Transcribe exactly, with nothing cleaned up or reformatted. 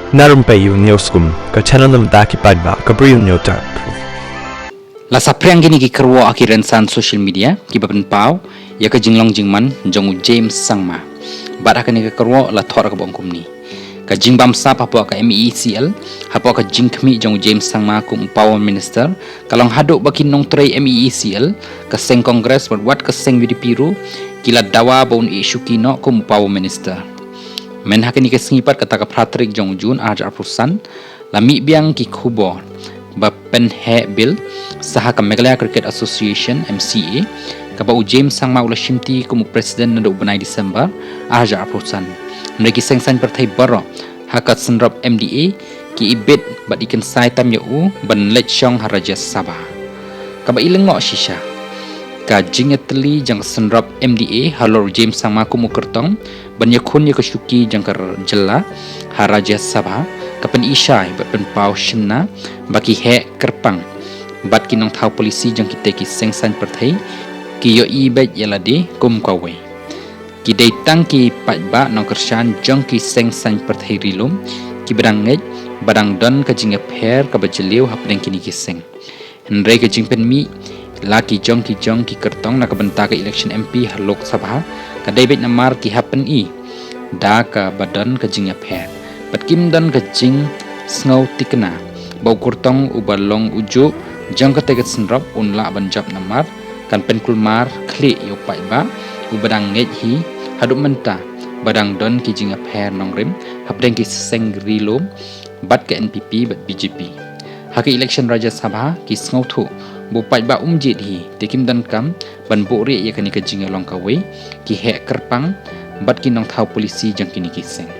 Na Rympei U News Kum, ka channel na bynta ki paidbah ka Bri U News Tar. La saphriang kine ki kyrwoh ha ki rynsan social media kiba pynpaw ïa ka jinglong jingman jong u James Sangma. Bad ha kane ka kyrwoh la thoh da kaba ong kumne: Ka jingbamsap hapoh ka M E E C L, hapoh ka jingkhmih jong u James Sangma kum u Power Minister, ka long haduh ba ki nongtrei M E E C L, ka seng Congress bad wat ka seng U D P ruh ki la dawa ba un ïeh shuki noh kum u Power Minister. Mynta ha kane ka sngi pat, kata ka phra tarik jong u June ar hajar arphew san, la mih biang ki khubor ba pynheh bill sha ka Meghalaya Cricket Association, M C A, kaba u James Sangma u la shimti kum u President naduh u bnai December ar hajar arphew san. Hynrei ki seng saiñ pyrthei baroh ha ka seng M D A ki ibit bad i kynsai tam ïa u ban leit shong ha Rajya Sabha. Kaba i lyngngoh shisha, ka jingïatylli jong ka seng M D A halor u James Sangma kum u kyrtong ban ïakhun ïa ka shuki jong ka jylla ha Rajya Sabha ka pyni shai bad pynpaw shynna ba ki heh kyrpang bad ki nongthaw policy jong kita ki seng saiñ pyrthei ki ïohi beit ïa lade kum kawei. Ki dei tang ki paidbah nongkyrshan jong ki seng saiñ pyrthei ri lum kiba dang ngeit ba dang don ka jingïapher kaba jylliew hapdeng kine ki seng. Hynrei ka jingpynmih la ki jong ki jong ki kyrtong na ka bynta ka election M P ha Lok Sabha ka dei beit namar ki hap pyni da kaba don ka jingïapher bad kim don ka jingsngew thikna ba u kyrtong uba long u juh jong kata ka seng un lah ban jop namar kan pynkulmar khlieh ïa u paidbah uba dang ngeit hi haduh mynta ba dang don ki jingïapher nongrim hapdeng ki seng ri lum bad ka N P P bad B J P. Ha ka election Rajya Sabha ki sngewthuh ba u paidbah um jied hi, te kim donkam ban buhrieh ïa kane ka jingïalong kawei ki heh kyrpang bad ki nongthaw policy jong kine ki seng.